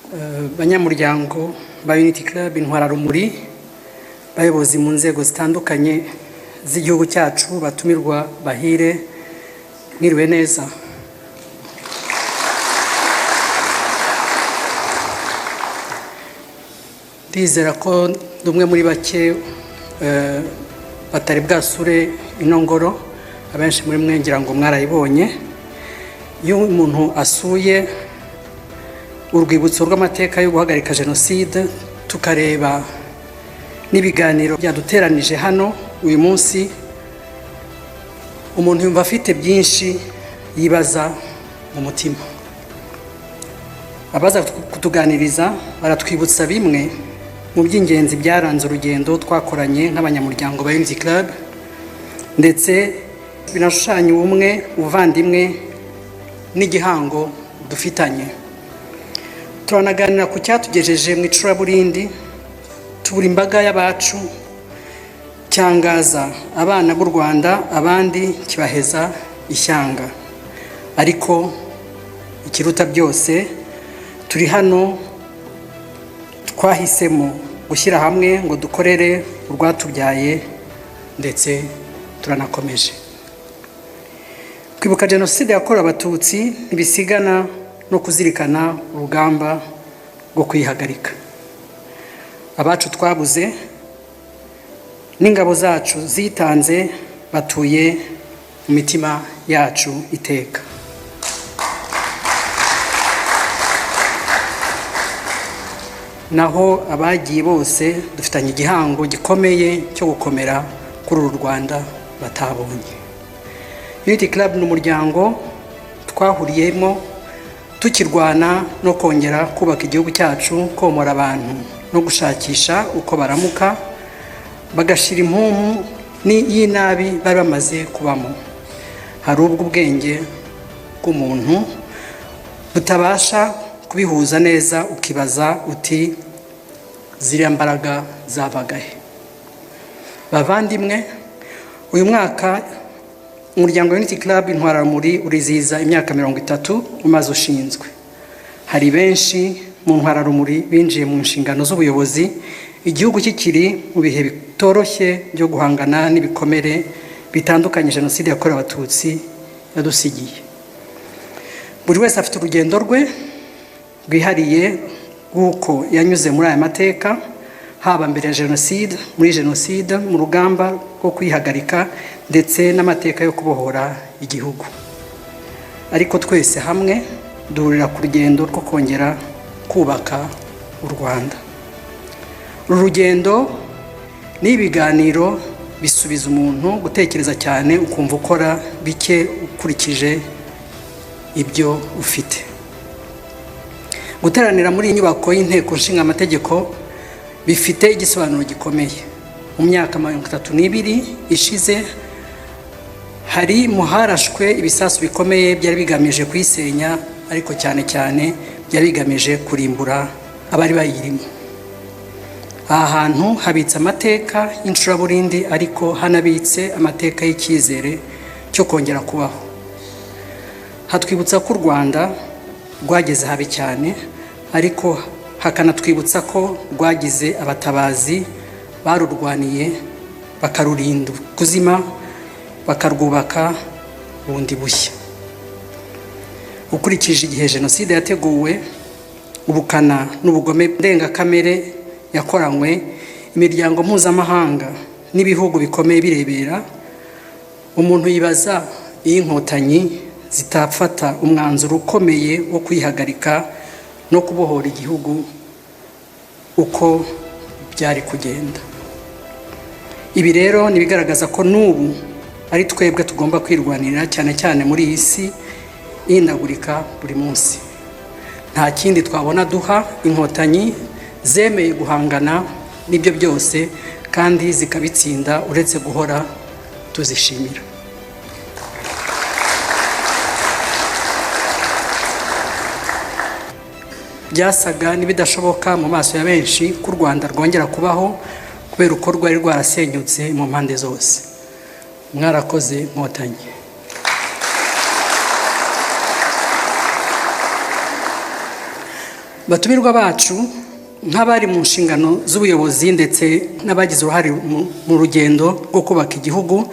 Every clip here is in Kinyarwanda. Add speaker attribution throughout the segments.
Speaker 1: Banyamuryango ba Unity Club Intwararumuri, bayobozi mu nzego zitandukanye z'igihugu cyacu, batumirwa bahire, mwiriwe neza. Ndizera ko ndi umwe muri bake batari bwasure ino ngoro, abenshi muri mwe ngira ngo mwarayibonye. Iyo umuntu asuye urwibutso rw'amateka yo guhagarika jenoside, tukareba n'ibiganiro byaduteranije hano uyu munsi, umuntu yumva afite byinshi yibaza mu mutima. Abaza kutuganiriza baratwibutsa bimwe mu by'ingenzi byaranze urugendo twakoranye nk'abanyamuryango ba Unity Club, ndetse binashushanya ubumwe, ubuvandimwe n'igihango dufitanye. Turanaganira ku cyatugejeje mu icuraburindi, tubura imbaga y'abacu, cyangaza abana b'u Rwanda, abandi kibaheza ishyanga. Ariko ikiruta byose, turi hano twahisemo gushyira hamwe ngo dukorere urwatubyaye, ndetse turanakomeje. Kwibuka jenoside yakorewe Abatutsi ntibisigana no kuzirikana urugamba rwo kuyihagarika. Abacu twabuze n'ingabo zacu zitanze batuye mu mitima yacu iteka. Naho abagiye bose dufitanye igihango gikomeye cyo gukomera kuri uru Rwanda batabonye. Unity Club ni umuryango twahuriyemo tukirwana no kongera kubaka igihugu cyacu, komora abantu no gushakisha uko baramuka bagashira impumu y'inabi bari bamaze kubamo. Hari ubwo ubwenge bw'umuntu butabasha kubihuza neza, ukibaza uti ziriya mbaraga zavagahe? Bavandimwe, uyu mwaka umuryango Unity Club Intwararumuri urizihiza imyaka 30 umaze ushinzwe. Hari benshi mu ntwararumuri binjiye mu nshingano z'ubuyobozi igihugu kikiri mu bihe bitoroshye byo guhangana n'ibikomere bitandukanye jenoside yakorewe Abatutsi yadusigiye. Buri wese afite urugendo rwe rwihariye rw'uko yanyuze muri aya mateka, haba mbere ya jenoside, muri jenoside, mu rugamba rwo kuyihagarika, ndetse n'amateka yo kubohora igihugu. Ariko twese hamwe duhurira ku rugendo rwo kongera kubaka u Rwanda. Uru rugendo ni ibiganiro bisubiza umuntu gutekereza cyane, ukumva ukora bike ukurikije ibyo ufite. Guteranira muri iyi nyubako y'Inteko Nshinga Amategeko bifite igisobanuro gikomeye. Mu myaka 32 ishize hari muharashwe ibisasu bikomeye byari bigamije kuyisenya, ariko cyane cyane byari bigamije kurimbura abari bayirimo. Aha hantu habitse amateka y'incuraburindi, ariko hanabitse amateka y'icyizere cyo kongera kubaho. Hatwibutsa ko u Rwanda rwageze habi cyane, ariko hakanatwibutsa ko rwagize abatabazi barurwaniye, bakarurinda kuzima, bakarwubaka bundi bushya. Ukurikije igihe jenoside yateguwe, ubukana n'ubugome ndengakamere yakoranywe imiryango mpuzamahanga n'ibihugu bikomeye birebera, umuntu yibaza iyo Inkotanyi zitafata umwanzuro ukomeye wo kuyihagarika no kubohora igihugu uko byari kugenda. Ibi rero ni ibigaragaza ko n'ubu ari twebwe tugomba kwirwanirira, cyane cyane muri iyi si ihindagurika buri munsi. Nta kindi twabona duha Inkotanyi zemeye guhangana n'ibyo byose kandi zikabitsinda, uretse guhora tuzishimira. Byasaga n'ibidashoboka mu maso ya benshi ko u Rwanda rwongera kubaho kubera uko rwari rwarasenyutse mu mpande zose. Mwarakoze Nkotanyi. Batumirwa bacu, nk'abari mu nshingano z'ubuyobozi ndetse n'abagize uruhare mu rugendo rwo kubaka igihugu,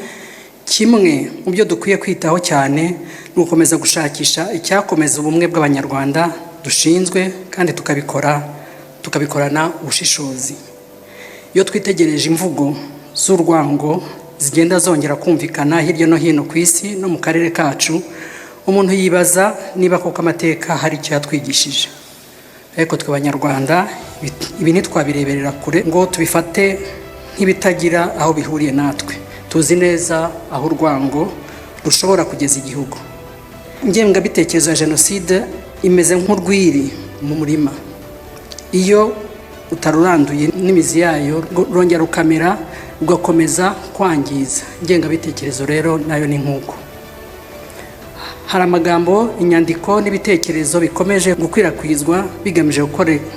Speaker 1: kimwe mu byo dukwiye kwitaho cyane ni ugukomeza gushakisha icyakomeza ubumwe bw'Abanyarwanda dushinzwe, kandi tukabikorana ubushishozi. Iyo twitegereje imvugo z'urwango zigenda zongera kumvikana hirya no hino ku isi no mu karere kacu, umuntu yibaza niba koko amateka hari icyo yatwigishije. Ariko twe Abanyarwanda, ibi ntitwabireberera kure ngo tubifate nk'ibitagira aho bihuriye natwe. Tuzi neza aho urwango rushobora kugeza igihugu. Ingengabitekerezo ya jenoside imeze nk'urwiri mu murima: iyo utaruranduye n'imizi yayo, rwongera rukamera, rugakomeza kwangiza. Ingengabitekerezo rero nayo ni nk'uko. Hari amagambo, inyandiko n'ibitekerezo bikomeje gukwirakwizwa bigamije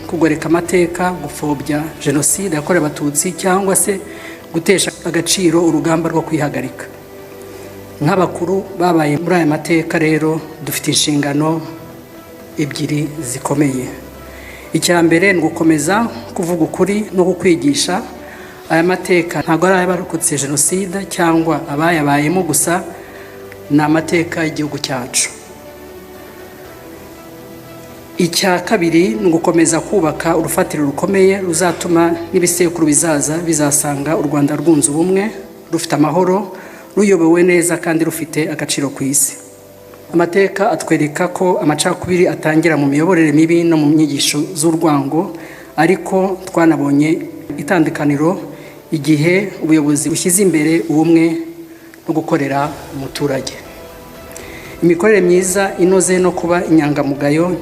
Speaker 1: kugoreka amateka, gupfobya Jenoside yakorewe Abatutsi cyangwa se gutesha agaciro urugamba rwo kwihagarika. Nk'abakuru babaye muri aya mateka rero, dufite inshingano ebyiri zikomeye. Icya mbere ni ugukomeza kuvuga ukuri no kukwigisha. Aya mateka ntabwo ari ay'abarokotse jenoside cyangwa abayabayemo gusa, ni amateka y'igihugu cyacu. Icya kabiri ni ugukomeza kubaka urufatiro rukomeye ruzatuma n'ibisekuru bizaza bizasanga u Rwanda rwunze ubumwe, rufite amahoro, ruyobowe neza kandi rufite agaciro ku isi. Amateka atwereka ko amacakubiri atangira mu miyoborere mibi no mu nyigisho z'urwango, ariko twanabonye itandukaniro igihe ubuyobozi bushyize imbere ubumwe no gukorera umuturage. Imikorere myiza inoze no kuba inyangamugayo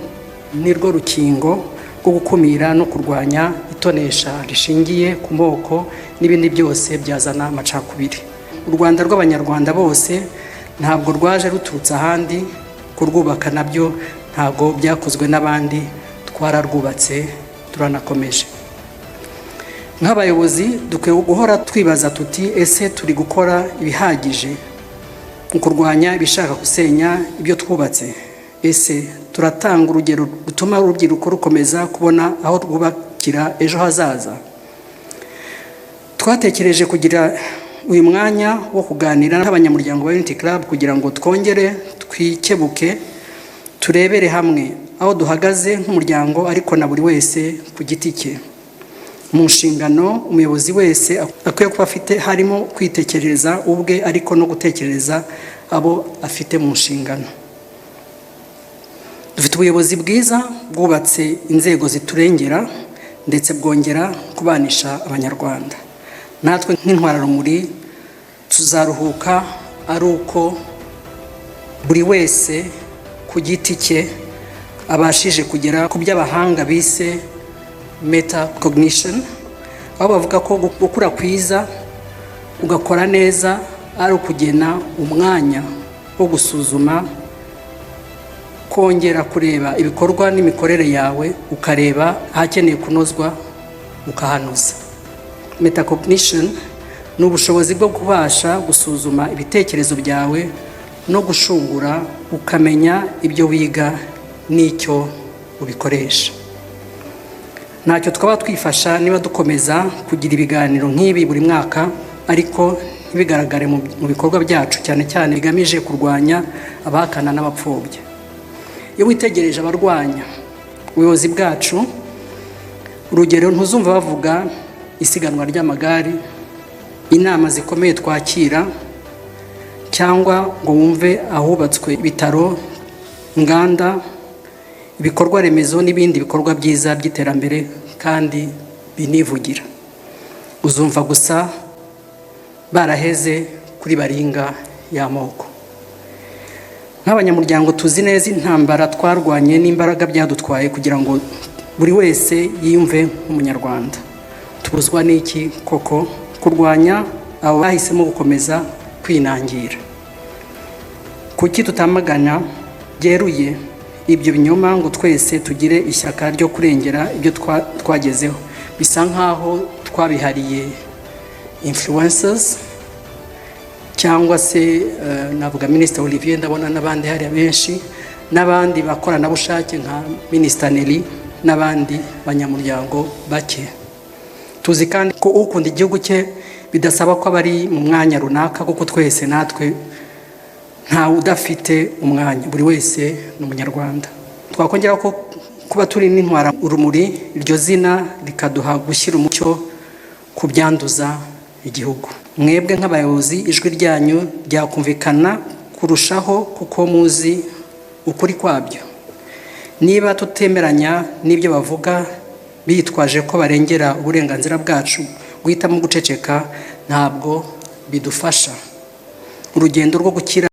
Speaker 1: ni rwo rukingo rwo gukumira no kurwanya itonesha rishingiye ku moko n'ibindi byose byazana amacakubiri. U Rwanda rw'Abanyarwanda bose ntabwo rwaje ruturutse ahandi. Kurwubaka nabyo ntabwo byakozwe n'abandi, twararwubatse, turanakomeje. Nk'abayobozi dukwiye guhora twibaza tuti: "Ese turi gukora ibihagije mu kurwanya ibishaka gusenya ibyo twubatse? Ese turatanga urugero rutuma urubyiruko rukomeza kubona aho rwubakira ejo hazaza?" Twatekereje kugira uyu mwanya wo kuganira n'abanyamuryango ba Unity Club kugira ngo twongere twikebuke, turebere hamwe aho duhagaze nk'umuryango, ariko na buri wese ku giti cye. Mu nshingano umuyobozi wese akwiye kuba afite harimo kwitekerereza ubwe, ariko no gutekereza abo afite mu nshingano. Dufite ubuyobozi bwiza bwubatse inzego ziturengera ndetse bwongera kubanisha Abanyarwanda. Natwe nk'Intwararumuri tuzaruhuka ari uko buri wese ku giti cye abashije kugera ku by'abahanga bise metacognition, aho bavuga ko gukura kwiza ugakora neza ari ukugena umwanya wo gusuzuma, kongera kureba ibikorwa n'imikorere yawe, ukareba ahakeneye kunozwa ukahanoza. Metacognition ni ubushobozi bwo kubasha gusuzuma ibitekerezo byawe no gushungura, ukamenya ibyo wiga n'icyo ubikoresha. Ntacyo twaba twifasha niba dukomeza kugira ibiganiro nk'ibi buri mwaka, ariko ntibigaragare mu bikorwa byacu, cyane cyane bigamije kurwanya abahakana n'abapfobya. Iyo witegereje abarwanya ubuyobozi bwacu, urugero, ntuzumva bavuga isiganwa ry'amagare, inama zikomeye twakira, cyangwa ngo wumve ahubatswe ibitaro, inganda, ibikorwa remezo n'ibindi bikorwa byiza by'iterambere kandi binivugira. Uzumva gusa baraheze kuri baringa y'amoko. Nk'abanyamuryango tuzi neza intambara twarwanye n'imbaraga byadutwaye kugira ngo buri wese yiyumve nk'Umunyarwanda. Tubuzwa n'iki koko kurwanya abo bahisemo gukomeza kwinangira? Kuki tutamagana byeruye ibyo binyoma ngo twese tugire ishyaka ryo kurengera ibyo twagezeho? Bisa nk'aho twabihariye influencers cyangwa se navuga Minisitiri Olivier, ndabona n'abandi hariya benshi, n'abandi bakoranabushake nka Minisita Nelly. n'abandi banyamuryango bake. Tuzi kandi ko ukunda igihugu cye bidasaba ko aba ari mu mwanya runaka, kuko twese natwe ntawe udafite umwanya, buri wese ni Umunyarwanda. Twakongera ko kuba turi n'intwara urumuri, iryo zina rikaduha gushyira umucyo ku byanduza igihugu. Mwebwe nk'abayobozi, ijwi ryanyu ryakumvikana kurushaho kuko muzi ukuri kwabyo. Niba tutemeranya n'ibyo bavuga bitwaje ko barengera uburenganzira bwacu, guhitamo guceceka ntabwo bidufasha urugendo rwo gukira.